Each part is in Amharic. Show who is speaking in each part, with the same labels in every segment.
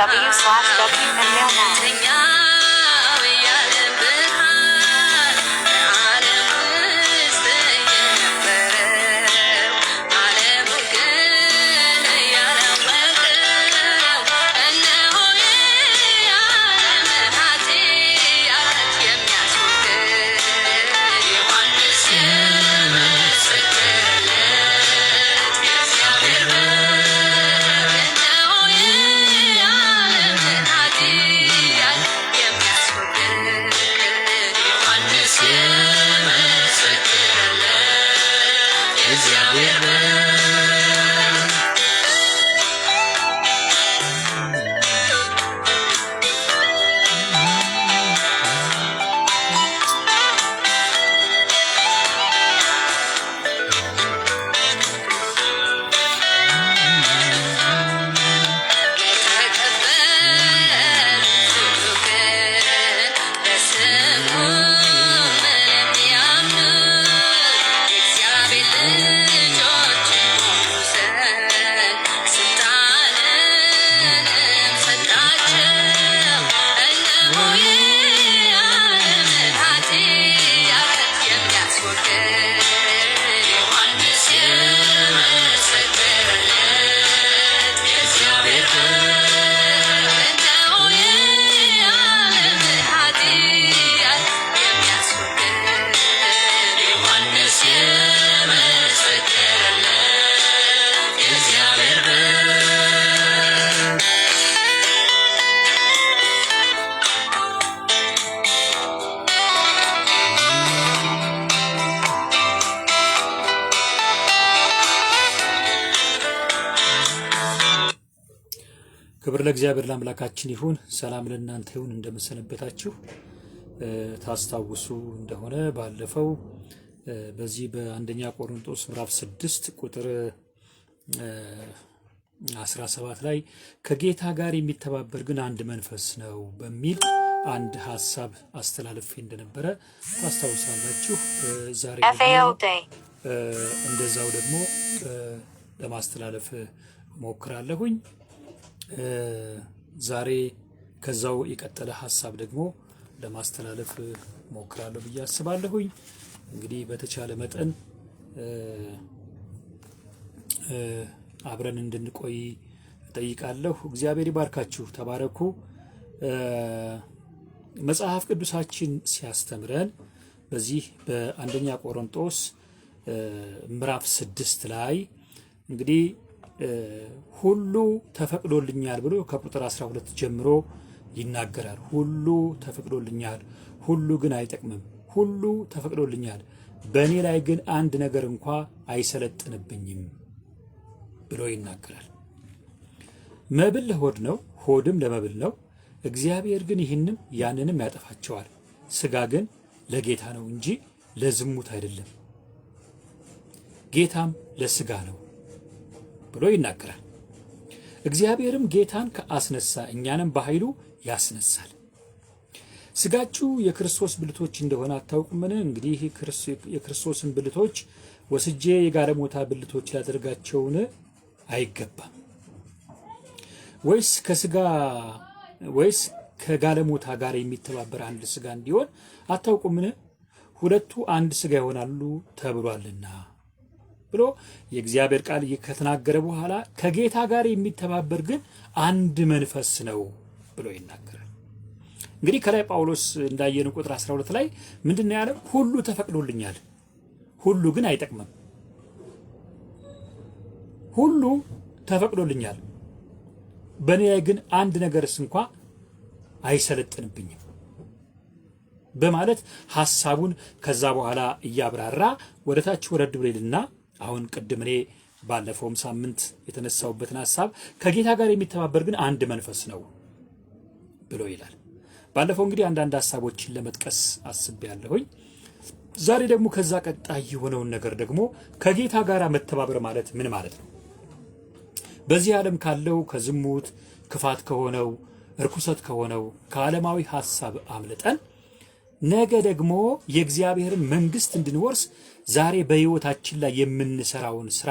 Speaker 1: W slash W and mail now.
Speaker 2: እውነተኛው የዓለም ብርሃን በዓለም ውስጥ የነበረው ዓለሙ ግን ያላወቀው እነሆ የዓለምን ኃጢአት የሚያስወግድ ዮሐንስ የመሰከረለት የእግዚአብሔር በግ እነሆ የዓለምን ኃጢአት የሚያስወግድ ዮሐንስ የመሰከረለት የእግዚአብሔር በግ። ለተቀበሉት ሁሉ ግን በስሙ ለሚያምኑ የእግዚአብሔር ልጆች ይሆኑ ዘንድ ስልጣንንም ሰጣቸው። እነሆ የዓለምን ኃጢአት የሚያስወግድ ዮሐንስ የመሰከረለት የእግዚአብሔር በግ እነሆ የዓለምን ኃጢአት የሚያስወግድ ዮሐንስ የመሰከረለት የእግዚአብሔር በግ።
Speaker 3: ክብር ለእግዚአብሔር ለአምላካችን ይሁን። ሰላም ለእናንተ ይሁን። እንደምንሰነበታችሁ። ታስታውሱ እንደሆነ ባለፈው በዚህ በአንደኛ ቆሮንቶስ ምዕራፍ 6 ቁጥር 17 ላይ ከጌታ ጋር የሚተባበር ግን አንድ መንፈስ ነው በሚል አንድ ሀሳብ አስተላልፌ እንደነበረ ታስታውሳላችሁ። ዛሬ ደግሞ
Speaker 1: FAO day.
Speaker 3: እንደዛው ደግሞ ለማስተላለፍ እሞክራለሁኝ። ዛሬ ከዛው የቀጠለ ሀሳብ ደግሞ ለማስተላለፍ እሞክራለሁ ብዬ አስባለሁኝ። እንግዲህ በተቻለ መጠን አብረን እንድንቆይ እጠይቃለሁ። እግዚአብሔር ይባርካችሁ። ተባረኩ። መጽሐፍ ቅዱሳችን ሲያስተምረን በዚህ በአንደኛ ቆሮንቶስ ምዕራፍ 6 ላይ እንግዲህ ሁሉ ተፈቅዶልኛል ብሎ ከቁጥር 12 ጀምሮ ይናገራል። ሁሉ ተፈቅዶልኛል፣ ሁሉ ግን አይጠቅምም። ሁሉ ተፈቅዶልኛል፣ በእኔ ላይ ግን አንድ ነገር እንኳ አይሰለጥንብኝም ብሎ ይናገራል። መብል ለሆድ ነው፣ ሆድም ለመብል ነው። እግዚአብሔር ግን ይህንም ያንንም ያጠፋቸዋል። ስጋ ግን ለጌታ ነው እንጂ ለዝሙት አይደለም፣ ጌታም ለስጋ ነው ብሎ ይናገራል። እግዚአብሔርም ጌታን ከአስነሳ እኛንም በኃይሉ ያስነሳል። ስጋችሁ የክርስቶስ ብልቶች እንደሆነ አታውቁምን? እንግዲህ የክርስቶስን ብልቶች ወስጄ የጋለሞታ ብልቶች ላደርጋቸውን? አይገባም። ወይስ ከስጋ ወይስ ከጋለሞታ ጋር የሚተባበር አንድ ስጋ እንዲሆን አታውቁምን? ሁለቱ አንድ ስጋ ይሆናሉ ተብሏልና ብሎ የእግዚአብሔር ቃል ከተናገረ በኋላ ከጌታ ጋር የሚተባበር ግን አንድ መንፈስ ነው ብሎ ይናገራል። እንግዲህ ከላይ ጳውሎስ እንዳየነው ቁጥር 12 ላይ ምንድን ነው ያለው? ሁሉ ተፈቅዶልኛል፣ ሁሉ ግን አይጠቅምም። ሁሉ ተፈቅዶልኛል፣ በእኔ ላይ ግን አንድ ነገርስ እንኳ አይሰለጥንብኝም በማለት ሐሳቡን ከዛ በኋላ እያብራራ ወደ ታች ወረድ ብሎ ይልና አሁን ቅድም እኔ ባለፈውም ሳምንት የተነሳውበትን ሐሳብ ከጌታ ጋር የሚተባበር ግን አንድ መንፈስ ነው ብሎ ይላል። ባለፈው እንግዲህ አንዳንድ ሐሳቦችን ለመጥቀስ አስቤያለሁኝ። ዛሬ ደግሞ ከዛ ቀጣይ የሆነውን ነገር ደግሞ ከጌታ ጋር መተባበር ማለት ምን ማለት ነው? በዚህ ዓለም ካለው ከዝሙት፣ ክፋት ከሆነው፣ እርኩሰት ከሆነው ከዓለማዊ ሐሳብ አምልጠን ነገ ደግሞ የእግዚአብሔርን መንግስት እንድንወርስ ዛሬ በሕይወታችን ላይ የምንሰራውን ስራ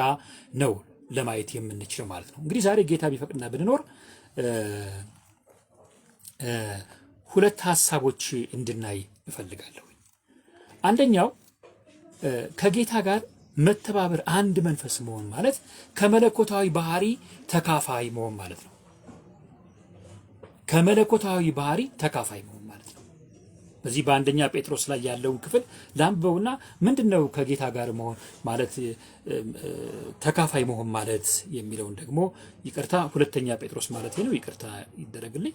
Speaker 3: ነው ለማየት የምንችለው ማለት ነው። እንግዲህ ዛሬ ጌታ ቢፈቅድና ብንኖር ሁለት ሀሳቦች እንድናይ እፈልጋለሁ። አንደኛው ከጌታ ጋር መተባበር አንድ መንፈስ መሆን ማለት ከመለኮታዊ ባህሪ ተካፋይ መሆን ማለት ነው። ከመለኮታዊ ባህሪ ተካፋይ መሆን ማለት ነው። በዚህ በአንደኛ ጴጥሮስ ላይ ያለውን ክፍል ላንብበውና ምንድን ነው ከጌታ ጋር መሆን ማለት፣ ተካፋይ መሆን ማለት የሚለውን ደግሞ፣ ይቅርታ፣ ሁለተኛ ጴጥሮስ ማለት ነው። ይቅርታ ይደረግልኝ።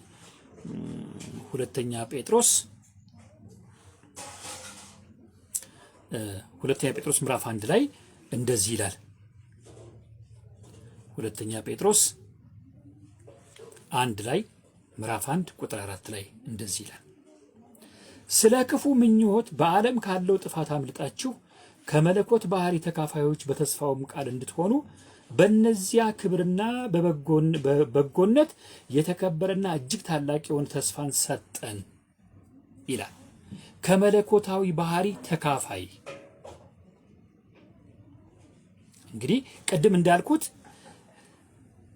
Speaker 3: ሁለተኛ ጴጥሮስ ምዕራፍ 1 ላይ እንደዚህ ይላል። ሁለተኛ ጴጥሮስ 1 ላይ፣ ምዕራፍ 1 ቁጥር 4 ላይ እንደዚህ ይላል። ስለ ክፉ ምኞት በዓለም ካለው ጥፋት አምልጣችሁ ከመለኮት ባህሪ ተካፋዮች በተስፋውም ቃል እንድትሆኑ በእነዚያ ክብርና በበጎነት የተከበረና እጅግ ታላቅ የሆነ ተስፋን ሰጠን ይላል። ከመለኮታዊ ባህሪ ተካፋይ፣ እንግዲህ ቅድም እንዳልኩት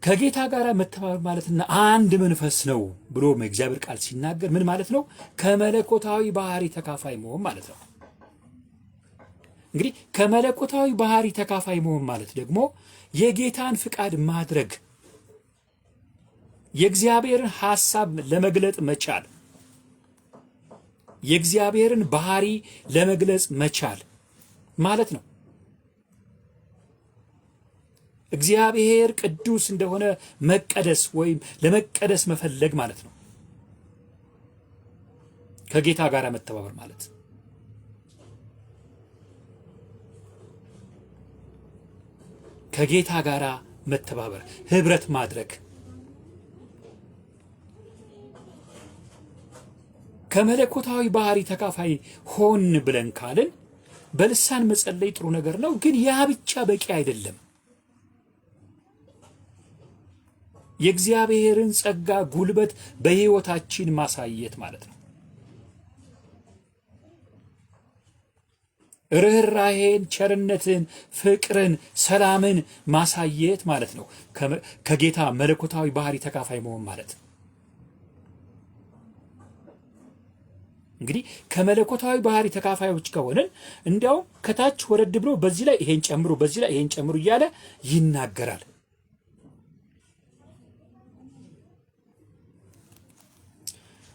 Speaker 3: ከጌታ ጋር መተባበር ማለትና አንድ መንፈስ ነው ብሎ የእግዚአብሔር ቃል ሲናገር ምን ማለት ነው? ከመለኮታዊ ባህሪ ተካፋይ መሆን ማለት ነው። እንግዲህ ከመለኮታዊ ባህሪ ተካፋይ መሆን ማለት ደግሞ የጌታን ፍቃድ ማድረግ፣ የእግዚአብሔርን ሐሳብ ለመግለጥ መቻል፣ የእግዚአብሔርን ባህሪ ለመግለጽ መቻል ማለት ነው። እግዚአብሔር ቅዱስ እንደሆነ መቀደስ ወይም ለመቀደስ መፈለግ ማለት ነው። ከጌታ ጋር መተባበር ማለት ከጌታ ጋር መተባበር፣ ህብረት ማድረግ፣ ከመለኮታዊ ባህሪ ተካፋይ ሆን ብለን ካልን በልሳን መጸለይ ጥሩ ነገር ነው፣ ግን ያ ብቻ በቂ አይደለም። የእግዚአብሔርን ጸጋ ጉልበት በሕይወታችን ማሳየት ማለት ነው። ርኅራሄን፣ ቸርነትን፣ ፍቅርን፣ ሰላምን ማሳየት ማለት ነው። ከጌታ መለኮታዊ ባህሪ ተካፋይ መሆን ማለት እንግዲህ ከመለኮታዊ ባህሪ ተካፋዮች ከሆንን እንዲያውም ከታች ወረድ ብሎ በዚህ ላይ ይሄን ጨምሩ፣ በዚህ ላይ ይሄን ጨምሩ እያለ ይናገራል።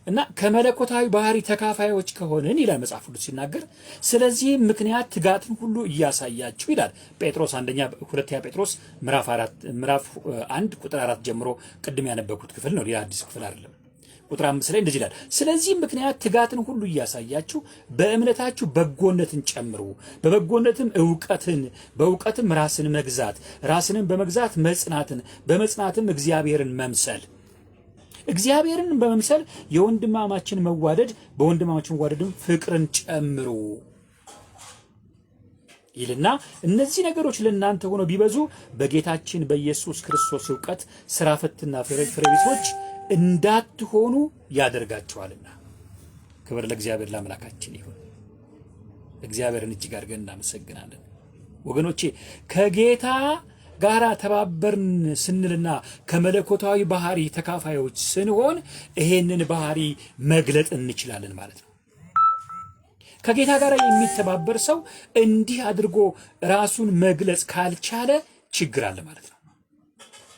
Speaker 3: እና ከመለኮታዊ ባህሪ ተካፋዮች ከሆንን ይላል መጽሐፍ ቅዱስ ሲናገር፣ ስለዚህም ምክንያት ትጋትን ሁሉ እያሳያችሁ ይላል ጴጥሮስ፣ አንደኛ ሁለተኛ ጴጥሮስ ምዕራፍ 4፣ ምዕራፍ 1 ቁጥር 4 ጀምሮ ቅድም ያነበብኩት ክፍል ነው፣ ሌላ አዲስ ክፍል አይደለም። ቁጥር 5 ላይ እንደዚህ ይላል፣ ስለዚህም ምክንያት ትጋትን ሁሉ እያሳያችሁ በእምነታችሁ በጎነትን ጨምሩ፣ በበጎነትም እውቀትን፣ በእውቀትም ራስን መግዛት፣ ራስንም በመግዛት መጽናትን፣ በመጽናትም እግዚአብሔርን መምሰል፣ እግዚአብሔርን በመምሰል የወንድማማችን መዋደድ፣ በወንድማማችን መዋደድም ፍቅርን ጨምሩ ይልና እነዚህ ነገሮች ለእናንተ ሆነው ቢበዙ በጌታችን በኢየሱስ ክርስቶስ እውቀት ስራ ፈትና ፍሬ ቢሶች እንዳትሆኑ ያደርጋችኋልና። ክብር ለእግዚአብሔር ለአምላካችን ይሁን። እግዚአብሔርን እጅግ አድርገን እናመሰግናለን። ወገኖቼ፣ ከጌታ ጋራ ተባበርን ስንልና ከመለኮታዊ ባህሪ ተካፋዮች ስንሆን ይሄንን ባህሪ መግለጥ እንችላለን ማለት ነው። ከጌታ ጋር የሚተባበር ሰው እንዲህ አድርጎ ራሱን መግለጽ ካልቻለ ችግር አለ ማለት ነው።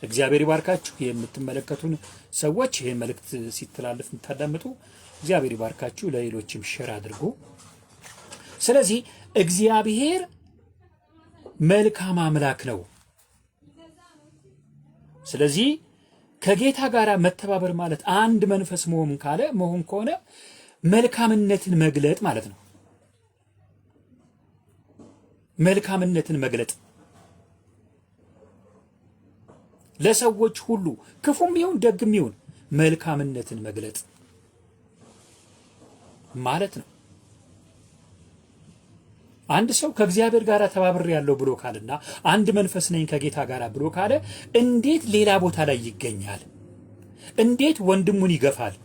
Speaker 3: እግዚአብሔር ይባርካችሁ። የምትመለከቱን ሰዎች፣ ይህን መልእክት ሲተላለፍ የምታዳምጡ እግዚአብሔር ይባርካችሁ። ለሌሎችም share አድርጉ። ስለዚህ እግዚአብሔር መልካም አምላክ ነው። ስለዚህ ከጌታ ጋር መተባበር ማለት አንድ መንፈስ መሆን ካለ መሆን ከሆነ መልካምነትን መግለጥ ማለት ነው። መልካምነትን መግለጥ ለሰዎች ሁሉ ክፉም ይሁን ደግም ይሁን መልካምነትን መግለጥ ማለት ነው። አንድ ሰው ከእግዚአብሔር ጋር ተባብሬያለሁ ብሎ ካለና አንድ መንፈስ ነኝ ከጌታ ጋር ብሎ ካለ እንዴት ሌላ ቦታ ላይ ይገኛል? እንዴት ወንድሙን ይገፋል?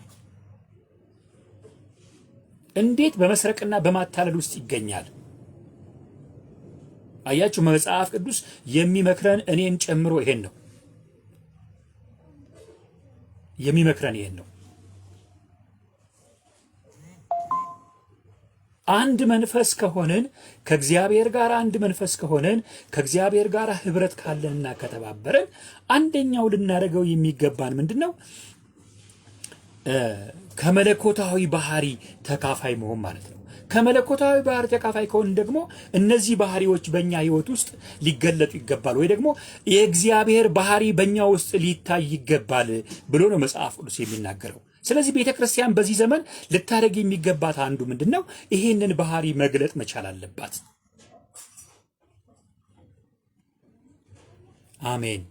Speaker 3: እንዴት በመስረቅና በማታለል ውስጥ ይገኛል? አያችሁ፣ መጽሐፍ ቅዱስ የሚመክረን እኔን ጨምሮ ይሄን ነው የሚመክረን፣ ይሄን ነው። አንድ መንፈስ ከሆንን፣ ከእግዚአብሔር ጋር አንድ መንፈስ ከሆንን፣ ከእግዚአብሔር ጋር ህብረት ካለንና ከተባበረን አንደኛው ልናደርገው የሚገባን ምንድን ነው? ከመለኮታዊ ባህሪ ተካፋይ መሆን ማለት ነው። ከመለኮታዊ ባህሪ ተካፋይ ከሆንን ደግሞ እነዚህ ባህሪዎች በእኛ ህይወት ውስጥ ሊገለጡ ይገባል፣ ወይ ደግሞ የእግዚአብሔር ባህሪ በእኛ ውስጥ ሊታይ ይገባል ብሎ ነው መጽሐፍ ቅዱስ የሚናገረው። ስለዚህ ቤተ ክርስቲያን በዚህ ዘመን ልታደርግ የሚገባት አንዱ ምንድን ነው? ይሄንን ባህሪ መግለጥ መቻል አለባት። አሜን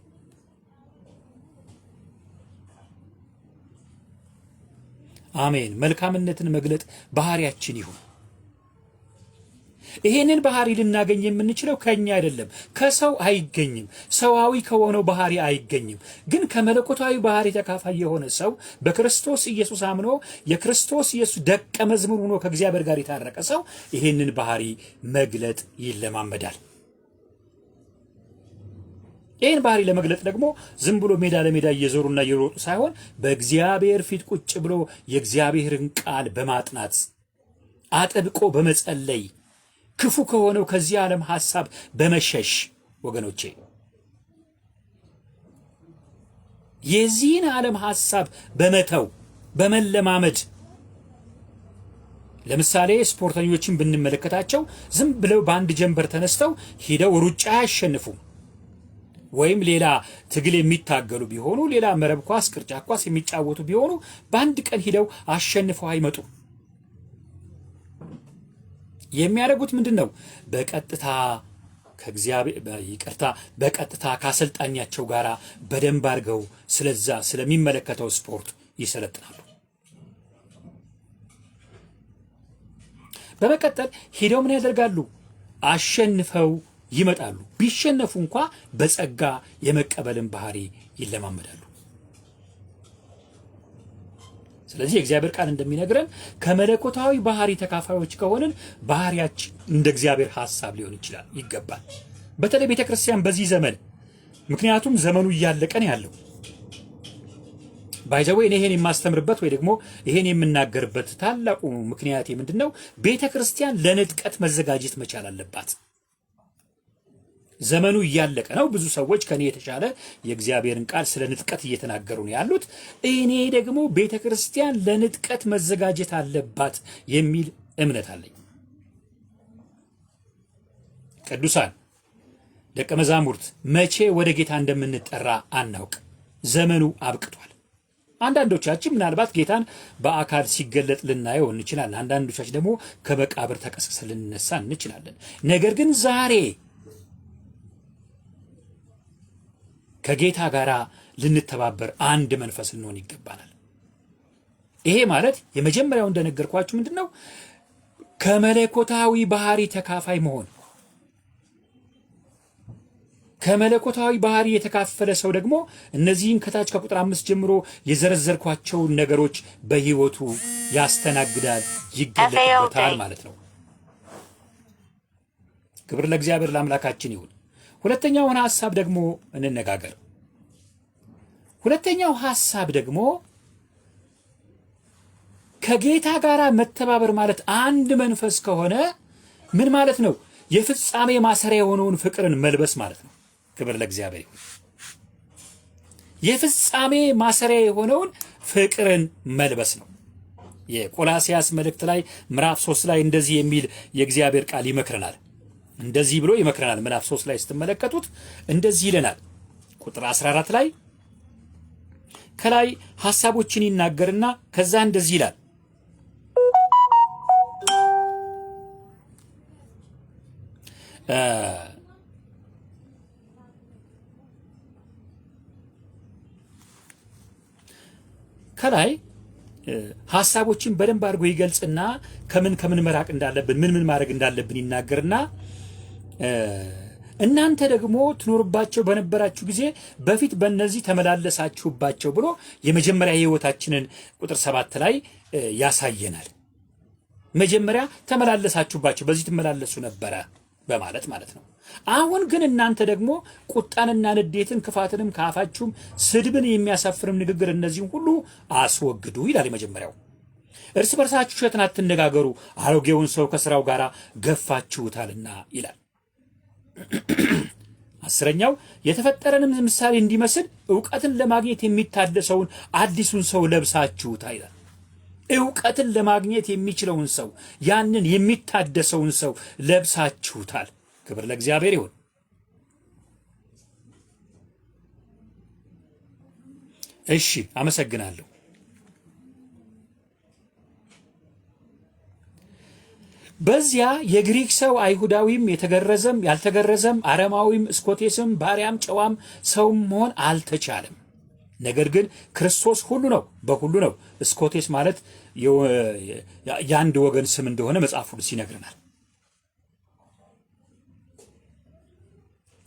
Speaker 3: አሜን። መልካምነትን መግለጥ ባህሪያችን ይሁን። ይሄንን ባህሪ ልናገኝ የምንችለው ከኛ አይደለም፣ ከሰው አይገኝም። ሰዋዊ ከሆነው ባህሪ አይገኝም። ግን ከመለኮታዊ ባህሪ ተካፋይ የሆነ ሰው፣ በክርስቶስ ኢየሱስ አምኖ የክርስቶስ ኢየሱስ ደቀ መዝሙር ሆኖ ከእግዚአብሔር ጋር የታረቀ ሰው ይሄንን ባህሪ መግለጥ ይለማመዳል። ይህን ባህሪ ለመግለጥ ደግሞ ዝም ብሎ ሜዳ ለሜዳ እየዞሩና እየሮጡ ሳይሆን በእግዚአብሔር ፊት ቁጭ ብሎ የእግዚአብሔርን ቃል በማጥናት፣ አጥብቆ በመጸለይ፣ ክፉ ከሆነው ከዚህ ዓለም ሐሳብ በመሸሽ፣ ወገኖቼ፣ የዚህን ዓለም ሐሳብ በመተው በመለማመድ። ለምሳሌ ስፖርተኞችን ብንመለከታቸው ዝም ብለው በአንድ ጀንበር ተነስተው ሂደው ሩጫ አያሸንፉም። ወይም ሌላ ትግል የሚታገሉ ቢሆኑ፣ ሌላ መረብ ኳስ፣ ቅርጫት ኳስ የሚጫወቱ ቢሆኑ በአንድ ቀን ሂደው አሸንፈው አይመጡም። የሚያደርጉት ምንድን ነው? በቀጥታ ከእግዚአብሔር፣ ይቅርታ፣ በቀጥታ ከአሰልጣኛቸው ጋር በደንብ አድርገው ስለዛ ስለሚመለከተው ስፖርት ይሰለጥናሉ። በመቀጠል ሂደው ምን ያደርጋሉ? አሸንፈው ይመጣሉ። ቢሸነፉ እንኳ በጸጋ የመቀበልን ባህሪ ይለማመዳሉ። ስለዚህ የእግዚአብሔር ቃል እንደሚነግረን ከመለኮታዊ ባህሪ ተካፋዮች ከሆንን ባህሪያችን እንደ እግዚአብሔር ሐሳብ ሊሆን ይችላል ይገባል። በተለይ ቤተ ክርስቲያን በዚህ ዘመን፣ ምክንያቱም ዘመኑ እያለቀ ነው ያለው። By the way፣ እኔ ይሄን የማስተምርበት ወይ ደግሞ ይሄን የምናገርበት ታላቁ ምክንያት ምንድን ነው? ቤተ ክርስቲያን ለንጥቀት መዘጋጀት መቻል አለባት። ዘመኑ እያለቀ ነው። ብዙ ሰዎች ከኔ የተሻለ የእግዚአብሔርን ቃል ስለ ንጥቀት እየተናገሩ ነው ያሉት። እኔ ደግሞ ቤተ ክርስቲያን ለንጥቀት መዘጋጀት አለባት የሚል እምነት አለኝ። ቅዱሳን ደቀ መዛሙርት፣ መቼ ወደ ጌታ እንደምንጠራ አናውቅ። ዘመኑ አብቅቷል። አንዳንዶቻችን ምናልባት ጌታን በአካል ሲገለጥ ልናየው እንችላለን። አንዳንዶቻችን ደግሞ ከመቃብር ተቀስቅሰን ልንነሳ እንችላለን። ነገር ግን ዛሬ ከጌታ ጋር ልንተባበር፣ አንድ መንፈስ ልንሆን ይገባናል። ይሄ ማለት የመጀመሪያው እንደነገርኳችሁ ምንድን ነው? ከመለኮታዊ ባህሪ ተካፋይ መሆን። ከመለኮታዊ ባህሪ የተካፈለ ሰው ደግሞ እነዚህን ከታች ከቁጥር 5 ጀምሮ የዘረዘርኳቸውን ነገሮች በሕይወቱ ያስተናግዳል፣ ይገለጥበታል ማለት ነው። ክብር ለእግዚአብሔር ለአምላካችን ይሁን። ሁለተኛውን ሐሳብ ደግሞ እንነጋገር። ሁለተኛው ሐሳብ ደግሞ ከጌታ ጋር መተባበር ማለት አንድ መንፈስ ከሆነ ምን ማለት ነው? የፍጻሜ ማሰሪያ የሆነውን ፍቅርን መልበስ ማለት ነው። ክብር ለእግዚአብሔር ይሁን። የፍጻሜ ማሰሪያ የሆነውን ፍቅርን መልበስ ነው። የቆላስያስ መልእክት ላይ ምዕራፍ 3 ላይ እንደዚህ የሚል የእግዚአብሔር ቃል ይመክረናል። እንደዚህ ብሎ ይመክረናል። ምዕራፍ 3 ላይ ስትመለከቱት እንደዚህ ይለናል። ቁጥር 14 ላይ ከላይ ሐሳቦችን ይናገርና ከዛ እንደዚህ ይላል። ከላይ ሐሳቦችን በደንብ አድርጎ ይገልጽና ከምን ከምን መራቅ እንዳለብን፣ ምን ምን ማድረግ እንዳለብን ይናገርና እናንተ ደግሞ ትኖርባቸው በነበራችሁ ጊዜ በፊት በእነዚህ ተመላለሳችሁባቸው ብሎ የመጀመሪያ የህይወታችንን ቁጥር 7 ላይ ያሳየናል። መጀመሪያ ተመላለሳችሁባቸው፣ በዚህ ትመላለሱ ነበረ በማለት ማለት ነው። አሁን ግን እናንተ ደግሞ ቁጣንና ንዴትን ክፋትንም ከአፋችሁም ስድብን የሚያሳፍርም ንግግር እነዚህን ሁሉ አስወግዱ ይላል የመጀመሪያው። እርስ በርሳችሁ ውሸትን አትነጋገሩ፣ አሮጌውን ሰው ከሥራው ጋር ገፋችሁታልና ይላል። 10ኛው የተፈጠረንም ምሳሌ እንዲመስል እውቀትን ለማግኘት የሚታደሰውን አዲሱን ሰው ለብሳችሁታል ይላል። እውቀትን ለማግኘት የሚችለውን ሰው፣ ያንን የሚታደሰውን ሰው ለብሳችሁታል። ክብር ለእግዚአብሔር ይሁን። እሺ፣ አመሰግናለሁ። በዚያ የግሪክ ሰው አይሁዳዊም፣ የተገረዘም ያልተገረዘም፣ አረማዊም፣ እስኮቴስም፣ ባሪያም ጨዋም ሰውም መሆን አልተቻለም። ነገር ግን ክርስቶስ ሁሉ ነው፣ በሁሉ ነው። እስኮቴስ ማለት የአንድ ወገን ስም እንደሆነ መጽሐፍ ቅዱስ ይነግረናል።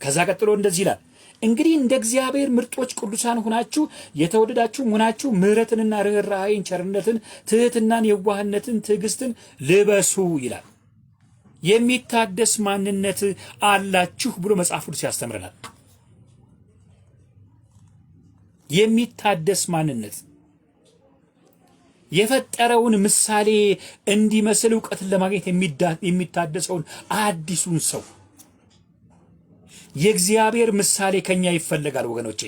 Speaker 3: ከዛ ቀጥሎ እንደዚህ ይላል፣ እንግዲህ እንደ እግዚአብሔር ምርጦች ቅዱሳን ሆናችሁ የተወደዳችሁም ሆናችሁ ምሕረትንና ርኅራኄን፣ ቸርነትን፣ ትሕትናን፣ የዋህነትን፣ ትዕግስትን ልበሱ ይላል። የሚታደስ ማንነት አላችሁ ብሎ መጽሐፍ ቅዱስ ያስተምረናል። የሚታደስ ማንነት የፈጠረውን ምሳሌ እንዲመስል እውቀትን ለማግኘት የሚታደሰውን አዲሱን ሰው፣ የእግዚአብሔር ምሳሌ ከኛ ይፈለጋል ወገኖቼ።